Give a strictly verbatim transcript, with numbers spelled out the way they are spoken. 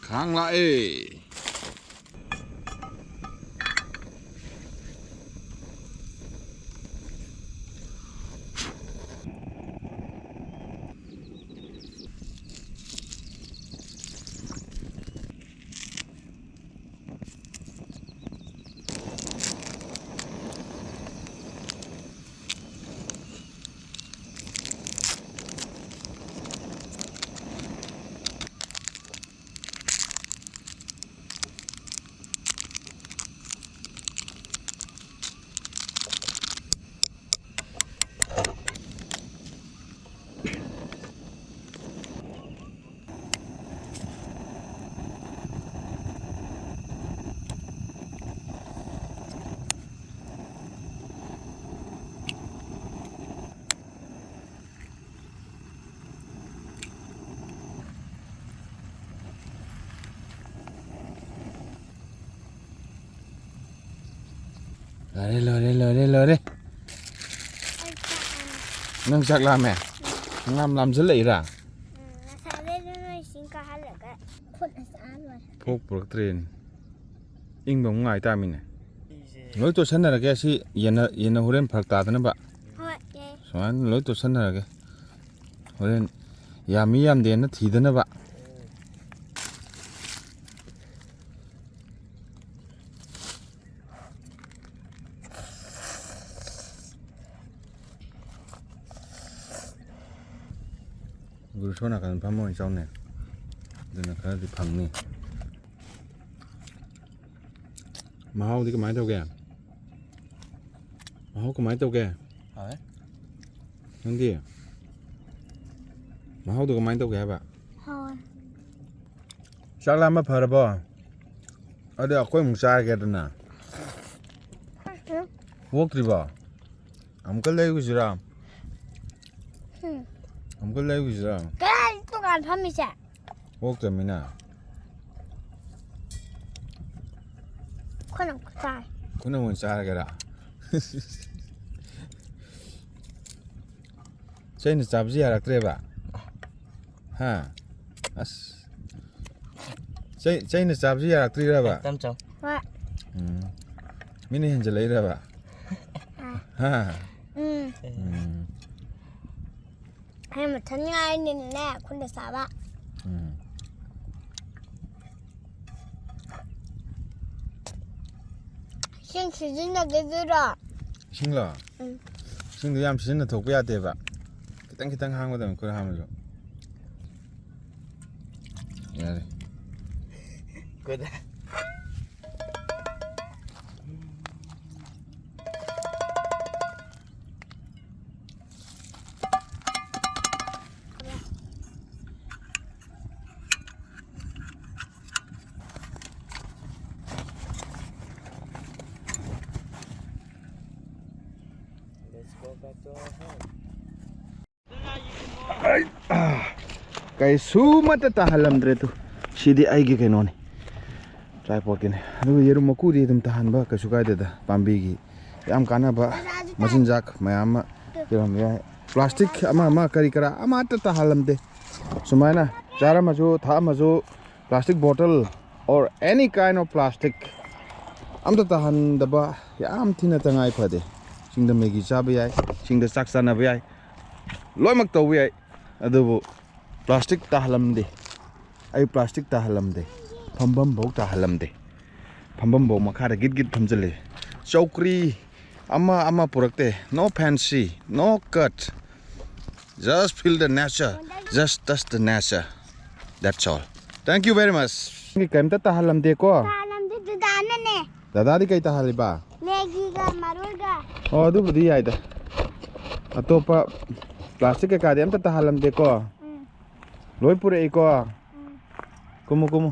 ꯊꯥꯡ ꯂꯥꯛꯑꯦ꯫ ꯂꯣꯏꯔꯦ, ꯂꯣꯏꯔꯦ, ꯂꯣꯏꯔꯦ, ꯂꯣꯏꯔꯦ꯫ ꯑꯩ ꯆꯥꯛ ꯂꯥꯝꯃꯦ꯫ ꯅꯪ ꯆꯥꯛ ꯂꯥꯝꯃꯦ? ꯎꯝ꯫ ꯉꯥꯝ ꯂꯥꯝꯁꯤꯜꯂꯛꯏꯔꯥ? ꯎꯝ, ꯉꯁꯥꯏꯗꯩ ꯅꯣꯏ ꯆꯤꯡ ꯀꯥꯍꯜꯂꯒ ꯈꯨꯠꯅ ꯆꯥ ꯂꯣꯏꯔꯦ꯫ ꯊꯣꯛ ꯄꯨꯔꯛꯇ꯭ꯔꯦꯅꯦ꯫ ꯏꯪꯕ ꯑꯃꯨꯛ ꯉꯥꯏ ꯇꯥꯃꯤꯅꯦ꯫ ꯂꯣꯏ ꯇꯣꯠꯁꯟꯅꯔꯒꯦ ꯁꯤ ꯌꯦꯟꯅ-, ꯌꯦꯟꯅ ꯍꯣꯔꯦꯟ ꯐꯔꯛ ꯇꯥꯗꯅꯕ꯫ ꯍꯣꯏ, ꯌꯥꯏ꯫ ꯁꯨꯃꯥꯏꯅ ꯂꯣꯏ ꯇꯣꯠꯁꯟꯅꯔꯒꯦ꯫ ꯍꯣꯔꯦꯟ ꯌꯥꯝꯃꯤ ꯌꯥꯝꯗꯦꯅ ꯊꯤꯗꯅꯕ꯫ ꯒꯨꯔꯨ ꯁꯣꯝ ꯅꯥꯀꯟꯗ ꯐꯝꯃ ꯑꯣꯏꯅ ꯆꯥꯎꯅꯦ꯫ ꯑꯗꯨꯅ ꯈꯔꯗꯤ ꯐꯪꯅꯤ꯫ ꯃꯍꯥꯎꯗꯤ ꯀꯃꯥꯏꯅ ꯇꯧꯒꯦ? ꯃꯍꯥꯎ ꯀꯃꯥꯏꯅ ꯇꯧꯒꯦ? ꯍꯥꯎꯋꯦ꯫ ꯅꯪꯗꯤ? ꯃꯍꯥꯎꯗꯣ ꯀꯃꯥꯏꯅ ꯇꯧꯒꯦ ꯍꯥꯏꯕ? ꯍꯥꯎꯋꯦ꯫ ꯆꯥꯛ ꯂꯥꯝꯕ ꯐꯔꯕꯣ? ꯑꯗꯨꯗꯤ ꯑꯩꯈꯣꯏ ꯑꯃꯨꯛ ꯆꯥꯔꯒꯦꯗꯅ꯫ ꯎꯝ꯫ ꯑꯣꯛꯇ꯭ꯔꯤꯕꯣ? ꯑꯃꯨꯛꯀ ꯂꯩꯔꯨꯁꯤꯔꯣ? ꯎꯝ꯫ ꯑꯃꯨꯛꯀ ꯂꯩꯔꯨꯁꯤꯔꯣ? ꯀꯗꯥꯏ ꯗꯨꯀꯥꯟ ꯐꯝꯃꯤꯁꯦ? ꯑꯣꯛꯇ꯭ꯔꯃꯤꯅ꯫ ꯑꯩꯈꯣꯏꯅ ꯑꯃꯨꯛ ꯆꯥꯔꯦ꯫ ꯑꯩꯈꯣꯏꯅ ꯑꯃꯨꯛ ꯆꯥꯔꯒꯦꯔꯥ? ꯆꯩꯅ ꯆꯥꯕꯁꯤ ꯌꯥꯔꯛꯇ꯭ꯔꯦꯕ꯫ ꯍꯥ? ꯑꯁ꯫ ꯆꯩ ꯆꯩꯅ ꯆꯥꯕꯁꯨ ꯌꯥꯔꯛꯇ꯭ꯔꯤꯔꯕ? ꯇꯝ ꯆꯧ꯫ ꯍꯣꯏ꯫ ꯎꯝ꯫ ꯃꯤꯅ ꯍꯦꯟꯖꯜꯂꯛꯏꯔꯕ? ꯍꯥ? ꯎꯝ꯫ ꯎꯝ꯫ ꯑꯩ ꯃꯊꯟ ꯉꯥꯏꯔꯅꯤꯅꯅꯦ ꯈꯨꯠꯅ ꯆꯥꯕ꯫ ꯎꯝ꯫ ꯏꯁꯤꯡ ꯁꯤꯖꯤꯟꯅꯈꯤꯗꯣꯏꯔꯣ? ꯏꯁꯤꯡꯂꯣ? ꯎꯝ꯫ ꯏꯁꯤꯡꯗꯣ ꯌꯥꯝ ꯁꯤꯖꯤꯟꯅꯊꯣꯛꯄ ꯌꯥꯗꯦꯕ꯫ ꯈꯤꯇꯪ ꯈꯤꯇꯪ ꯍꯥꯡꯒꯗꯕꯅꯤ ꯈꯨꯠ ꯍꯥꯝꯃꯁꯨ꯫ ꯌꯥꯔꯦ꯫ ꯀꯣꯏꯗ꯫ Let's go back to our home. ꯑꯩ, ꯑꯥ, ꯀꯩꯁꯨꯃꯠꯇ ꯇꯥꯍꯜꯂꯝꯗ꯭ꯔꯦ꯫ ꯇꯨ, ꯁꯤꯗꯤ ꯑꯩꯒꯤ ꯀꯩꯅꯣꯅꯤ, ꯇ꯭ꯔꯥꯏꯄꯣꯠꯀꯤꯅꯤ꯫ ꯑꯗꯨꯒ ꯌꯦꯔꯨꯝ ꯃꯀꯨꯗꯤ ꯑꯗꯨꯝ ꯇꯥꯍꯟꯕ ꯀꯩꯁꯨ ꯀꯥꯏꯗꯦꯗ꯫ ꯄꯥꯝꯕꯤꯒꯤ ꯌꯥꯝ ꯀꯥꯟꯅꯕ ꯃꯆꯤꯟꯖꯥꯛ ꯃꯌꯥꯝ ꯑꯃ ꯄꯤꯔꯝꯕ ꯌꯥꯏ꯫ ꯄ꯭ꯂꯥꯁꯇꯤꯛ ꯑꯃ ꯑꯃ ꯀꯔꯤ ꯀꯔꯥ ꯑꯃꯠꯇ ꯇꯥꯍꯜꯂꯝꯗꯦ꯫ ꯁꯨꯃꯥꯏꯅ ꯆꯥꯔꯝꯃꯁꯨ ꯊꯛꯑꯝꯃꯁꯨ plastic bottle or any kind of plastic ꯑꯝꯇ ꯇꯥꯍꯟꯗꯕ ꯌꯥꯝ ꯊꯤꯅ ꯇꯉꯥꯏ ꯐꯗꯦ꯫ ꯆꯤꯡꯗ ꯃꯦꯒꯤ ꯆꯥꯕ ꯌꯥꯏ, ꯆꯤꯡꯗ ꯆꯥꯛ ꯆꯥꯅꯕ ꯌꯥꯏ, ꯂꯣꯏꯅꯃꯛ ꯇꯧꯕ ꯌꯥꯏ꯫ ꯑꯗꯨꯕꯨ plastic ꯇꯥꯍꯜꯂꯝꯗꯦ꯫ ꯑꯩ plastic ꯇꯥꯍꯜꯂꯝꯗꯦ꯫ ꯐꯝꯐꯝꯐꯧ ꯇꯥꯍꯜꯂꯝꯗꯦ꯫ ꯐꯝꯐꯝꯐꯧ ꯃꯈꯥꯗ ꯒꯤꯠ ꯒꯤꯠ ꯐꯝꯖꯤꯜꯂꯦ꯫ ꯆꯧꯀ꯭ꯔꯤ ꯑꯃ ꯑꯃ ꯄꯨꯔꯛꯇꯦ꯫ No fancy, no cut. Just feel the nature. Just touch the nature. That's all. Thank you very much. ꯅꯪꯒꯤ ꯀꯩꯝꯇ ꯇꯥꯍꯜꯂꯝꯗꯦꯀꯣ? ꯇꯥꯍꯜꯂꯝꯗꯦ, ꯗꯗꯥꯅꯅꯦ꯫ ꯗꯗꯥꯗꯤ ꯀꯩ ꯇꯥꯍꯜꯂꯤꯕ? ꯃꯦꯒꯤꯒ ꯃꯔꯣꯏꯒ꯫ ꯑꯣ, ꯑꯗꯨꯕꯨꯗꯤ ꯌꯥꯏꯗ꯫ ꯑꯇꯣꯞꯄ plastic ꯀꯩꯀꯥꯗꯤ ꯑꯝꯇ ꯇꯥꯍꯜꯂꯝꯗꯦꯀꯣ? ꯎꯝ꯫ ꯂꯣꯏ ꯄꯨꯔꯛꯏꯀꯣ? ꯎꯝ꯫ ꯀꯨꯝꯃꯨ, ꯀꯨꯝꯃꯨ꯫